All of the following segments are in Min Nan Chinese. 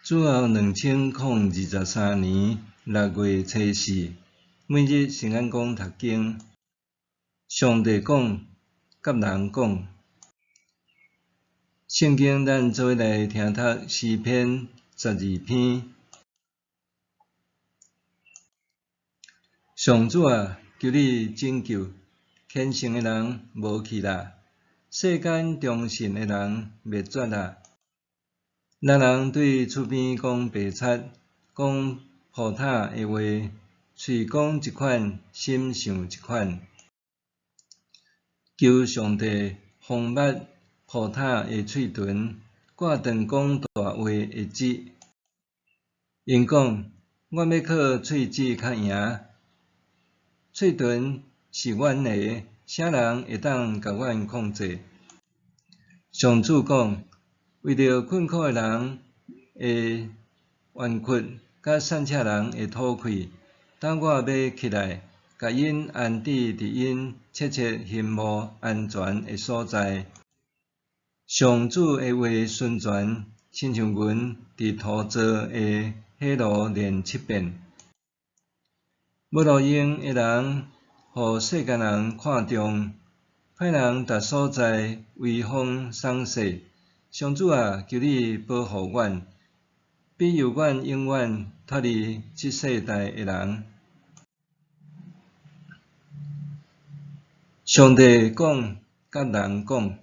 主後2023年6月初四，每日聖安講讀經。上帝講，佮人講。聖經咱做伙來聽讀詩篇12篇。上主啊，求你拯救，虔誠的人無去啦，世間忠信的人滅絕啦。咱人對厝邊講白賊，講鋪坦的話，喙講一款，心想一款。求上帝封密鋪坦的喙唇，割斷講大話的舌。𪜶講，阮欲靠喙舌較贏，喙唇是阮的，啥人會當共阮控制？上主講，為著困苦的人的冤屈，佮散赤人的討氣，等我欲起來，共𪜶安置佇𪜶切切欣慕安全的所在。上主的話純全，親像銀佇塗做的火爐煉七遍。無路用的人，予世間人看重，歹人達所在，威風爽勢。上主啊，求你保護阮，庇佑阮永遠脫離這世代的人。上帝講，佮人講。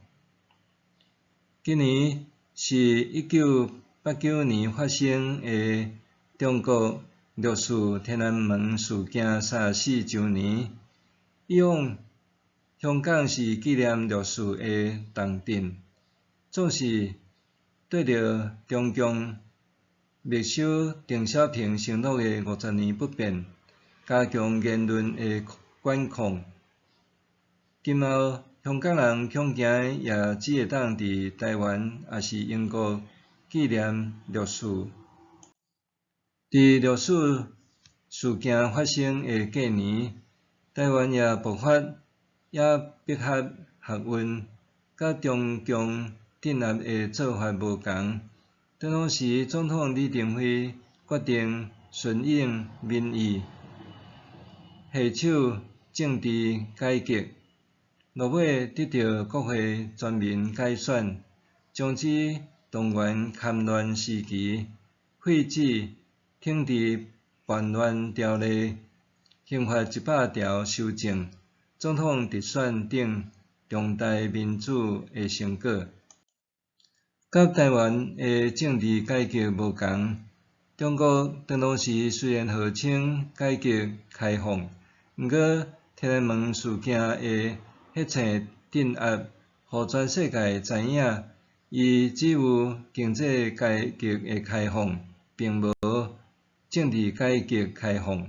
今年是1989年發生的中國六四天安門事件34週年。以往香港是紀念六四的重鎮，總是綴著中共墨守鄧小平承諾的50年不變，加強言論的管控。今後香港人恐驚也只會當佇台灣抑是英國紀念六四。佇六四事件發生的隔年，台灣也爆發野百合學運，佮中共鎮壓的做法無仝。當時總統李登輝決定順應民意，下手政治改革，落尾得著國會全民改選，終止動員戡亂時期，廢止懲治叛亂條例、刑法100條修正、總統直選等重大民主的成果。佮台灣的政治改革無仝，中國當時雖然號稱改革開放，毋過天安門事件的血腥鎮壓，予全世界知影，伊只有經濟改革的開放，並無政治改革開放。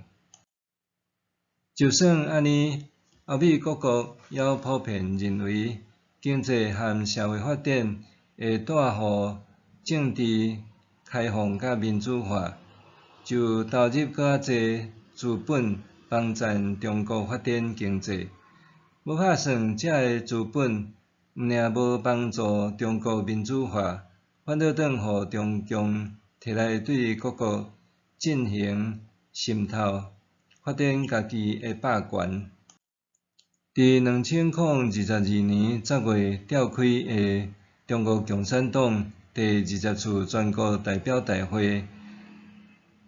就算按呢，歐美各國猶普遍認為，經濟和社會發展會帶予政治開放佮民主化，就投入閣較濟資本幫贊中國發展經濟。無拍算，這个資本毋爾無幫助中國民主化，反倒轉予中共提來對各國進行滲透，發展家己的霸權。佇2022年10月召開的中國共產黨第20次全國代表大會，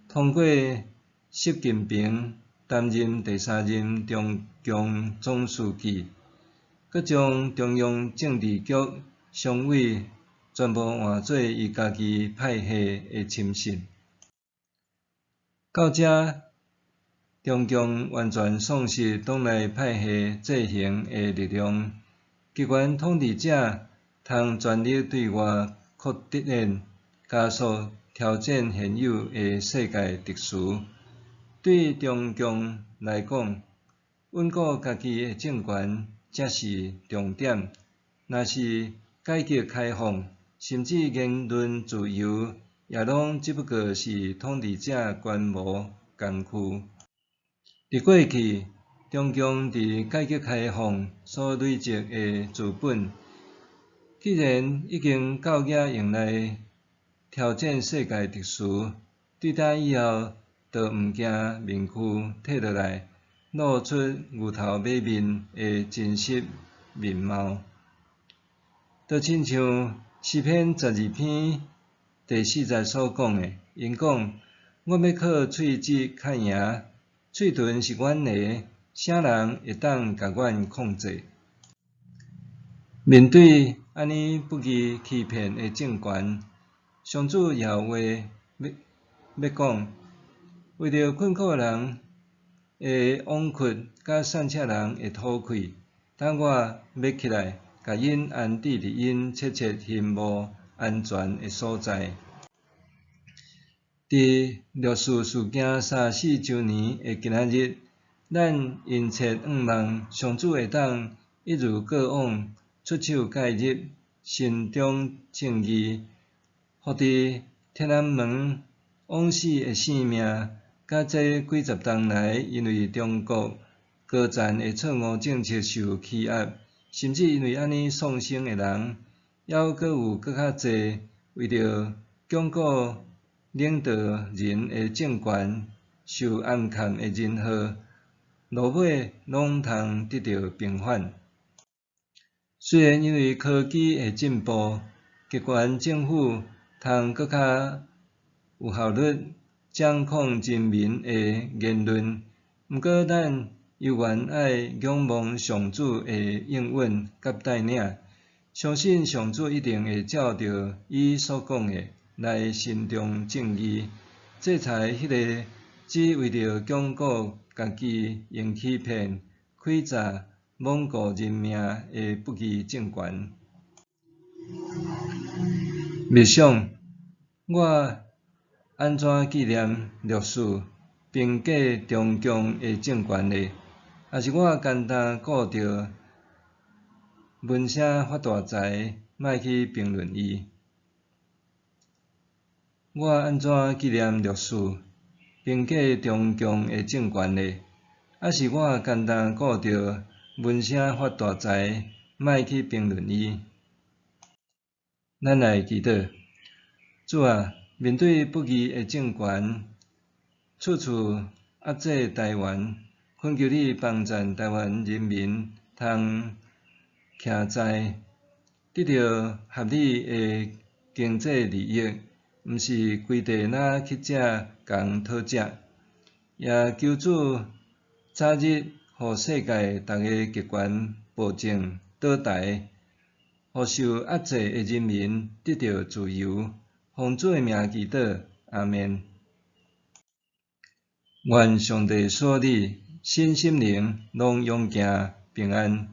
通過習近平擔任第三任中共總書記，閣將中央政治局常委全部換做伊家己派系的親信。到這，中共完全喪失黨內派系制衡的力量，極權統治者通全力對外擴展，加速調整現有的世界秩序。對中共來講，穩固家己的政權才是重點。若是改革開放，甚至言論自由，也攏只不過是統治者權謀工具。佇過去，中共佇改革開放所累積的資本，既然已經夠額用來挑戰世界秩序，對今以後就毋驚面具褪落來，露出牛頭馬面的真實面貌。就親像詩篇12篇第4節所講的，𪜶講：阮欲靠喙舌較贏，喙唇是阮的，啥人會當共阮控制？面對按呢不義欺騙的政權，上主也有話欲講，為著困苦人的枉屈，佮散赤人的討氣，等我欲起來，共𪜶安置佇𪜶切切希望安全的所在。佇六四事件34週年的今仔日，咱殷切向望上主會當一如過往出手介入，伸張正義，予佇天安門枉死的性命，佮這幾十冬來因為中國高層的錯誤政策受欺壓，甚至因為按呢喪生的人，猶閣有閣較濟為著鞏固領導人的政權受暗崁的人禍，落尾攏通得著平反。雖然因為科技的進步，極權政府通閣較有效率掌控人民的言論，毋過咱猶原愛仰望上主的應允佮帶領，相信上主一定會照著伊所講的來伸張正義，制裁彼个只為著鞏固家己用欺騙、詭詐、罔顧人命的不義政權。默想，我按怎紀念六四評價中共的政權呢？抑是我干焦顧著聞聲發大財，莫去評論伊？我按怎紀念六四評價中共的政權呢？抑是我干焦顧著聞聲發大財，莫去評論伊？咱來祈禱，主啊，面對不義的政權，處處壓制台灣，懇求你幫贊台灣人民通徛在得著合理的經濟利益，毋是規地若去食共討食，也求主早日予世界逐个極權暴政倒台，予受壓制的人民得著自由。奉主的名祈禱，阿們。願上帝賜你身心靈攏勇健平安。